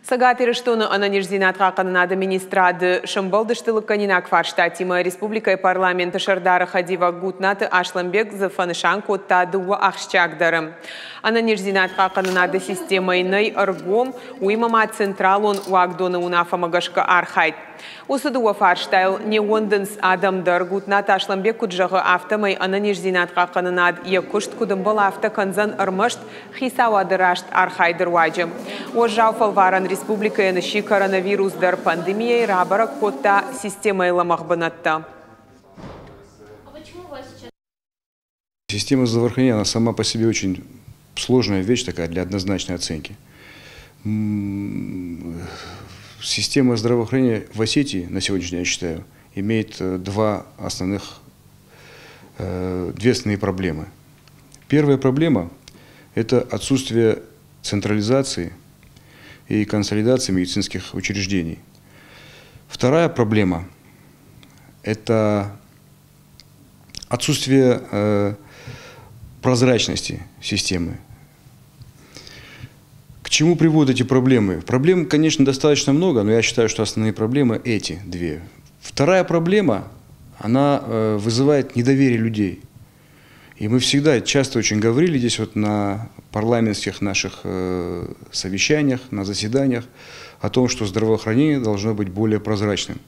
Цӕгат Ирыстоны ӕнӕниздзинад хъахъхъӕнынады министрады сӕмбӕлдысты лыггӕнинаг фарстатимӕ. Республикӕйы парламенты сӕрдары хӕдивӕг Гутнаты Аслӕнбег дзы фӕнысан кодта дыууӕ ахсджиагдӕры. Ӕнӕниздзинад хъахъхъӕнынады системӕйы нӕй ӕргом, уыимӕ ма централон уагдоны уынаффӕмӕ гӕсгӕ архайд. Уыцы дыууӕ фарстайыл не ууӕндынц адӕм дӕр. Гутнаты Аслӕнбег куыд зӕгъы, афтӕмӕй ӕнӕниздзинад хъахъхъӕнынад йӕ куыст куыд ӕмбӕлы, афтӕ кӕндзӕн ӕрмӕст хицауады раст архайды руаджы. Уӕззау фӕлварӕн республикӕйӕн сси коронавирус дӕр. Пандемийӕйы рабӕрӕг кодта системӕйы лӕмӕгъ бынӕттӕ. Система здравоохранения, она сама по себе очень сложная вещь такая для однозначной оценки. Система здравоохранения в Осетии на сегодняшний день, я считаю, имеет две основные проблемы. Первая проблема – это отсутствие централизации и консолидации медицинских учреждений. Вторая проблема – это отсутствие прозрачности системы. К чему приводят эти проблемы? Проблем, конечно, достаточно много, но я считаю, что основные проблемы эти две. Вторая проблема, она вызывает недоверие людей. И мы всегда часто очень говорили здесь вот на парламентских наших совещаниях, на заседаниях о том, что здравоохранение должно быть более прозрачным.